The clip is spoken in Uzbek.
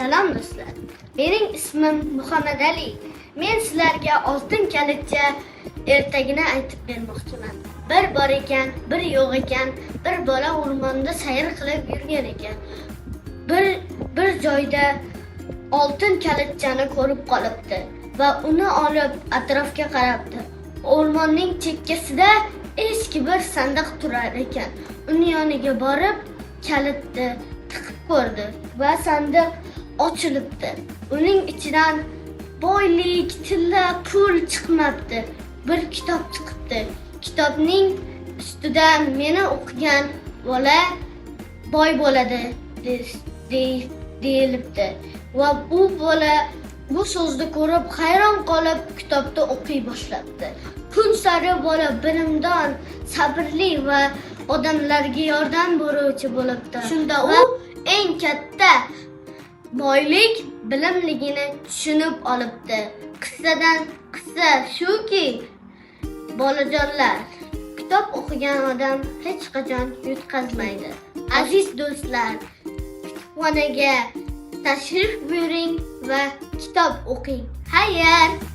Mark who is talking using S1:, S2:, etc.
S1: Salom, do'stlar. Mening ismim Muhammad Ali. Men sizlarga "Oltin kalitcha" ertagini aytib bermoqchiman. Bir bor ekan, bir yo'q ekan, bir bola o'rmonda sayr qilib yurgan ekan. Bir joyda oltin kalitchani ko'rib qolibdi va uni olib atrofga qarabdi. O'rmonning chekkasida eski bir sandiq turar ekan. Uni yoniga borib, kalitni tiqib ko'rdi va sandiq ochilibdi. Uning ichidan boylik, tilla, pul chiqmabdi. Bir kitob chiqibdi. Kitobning ustida "Meni o'qigan bola boy bo'ladi" deyilibdi. Va u bola bu so'zni ko'rib, hayron qolib, kitobni o'qiy boshlabdi. Kun sari bola bilimdon, sabrli va odamlarga yordam beruvchi bo'libdi. Shunda u eng katta boylik bilimligini tushunib olibdi. Qissadan qissa shuki, bolajonlar, kitob o'qigan odam hech qachon yutqazmaydi. Aziz do'stlar, kutubxonaga tashrif buyuring va kitob o'qing. Xayr!